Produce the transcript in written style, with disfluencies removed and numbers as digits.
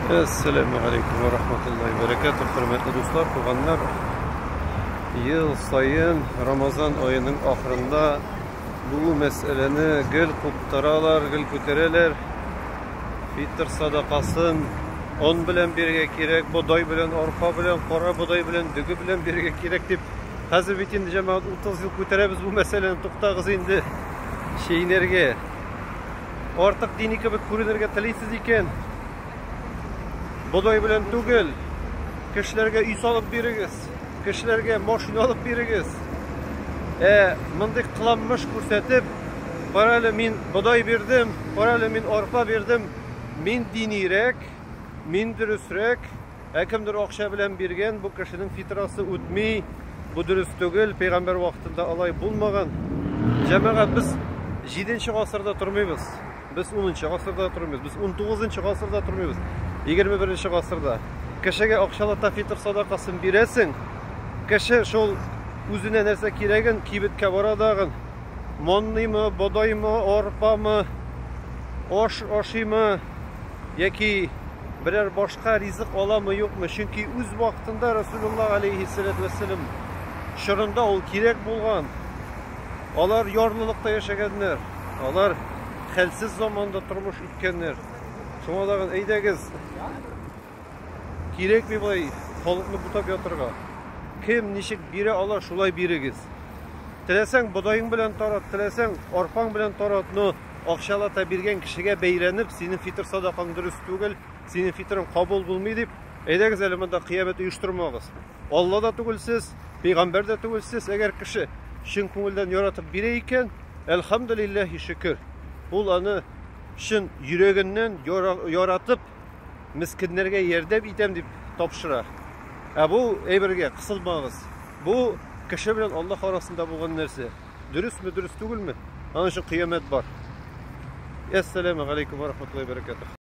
Әссәләмү галәйкүм вә рахматуллаһи вә бәрәкәтүһ, хөрмәтле дуслар, туганнар. Ел саен Рамазан аеның ахырында бу мәсьәләне гел куптаралар, гел күтәрәләр. Фитр садакасын он белән бирергә кирәк, бодай белән, арпа белән, кара бодай белән, дөге белән бирергә кирәк дип. Хәзер бит инде җәмәгать 30 ел күтәрәбез бу мәсьәләне, туктагыз инде чәйнәргә. Артык дини кебек күренергә телисез икән, бодай белән түгел, кешеләргә өй салып бирегез, кешеләргә машина алып бирегез. Ә мондый кыланмыш күрсәтеп, кара әле мин бодай бирдем, кара әле мин арпа бирдем, мин динирәк, мин дөресрәк, Ә кемдер акча белән биргән, бу кешенең фитрасы үтми, бу дөрес түгел, пәйгамбәр вакытында алай булмаган. Җәмәгать, без 7 гасырда тормыйбыз. Без 10 гасырда тормыйбыз. Без 19 гасырда тормыйбыз. 21 гасырда. Кешегә акчалата фитр садакасын бирәсең, кеше шул үзенә нәрсә кирәген кибеткә бара дагын, манныймы, бодаймы, арпамы, аш ашыймы, яки берәр башка ризык аламы, юкмы? Чөнки үз вакытында Расулуллаһ алейһиссалату вәссәлам чорында ул кирәк булган. Алар ярлылыкта яшәгәннәр. Алар хәлсез заманда тормыш иткәннәр. Шуңа тагын әйдәгез, кирәкми болай халыкны бутап ятырга. Кем ничек бирә ала, шулай бирегез. Теләсәң бодаең белән тарат, теләсәң арпаң белән тарат, но акчалата биргән кешегә бәйләнеп, синең фитыр садакаң дөрес түгел, синең фитырың кабул булмый дип, әйдәгез әле монда кыямәт оештырмагыз. Алла да түгел сез, пәйгамбәр дә түгел сез. Әгәр кеше чын күңелдән яратып бирә икән, әлхәмдүлилләһи шөкер. Ул аны чын йөрәгеннән яратып, мескеннәргә ярдәм итәм дип тапшыра. Ә бу әйбергә кысылмагыз. Бу кеше белән Аллаһ арасында булган нәрсә. Дөресме, дөрес түгелме? Аның өчен кыямәт бар. Әссәламу алейкум ва рахматуллаһи ва баракатух.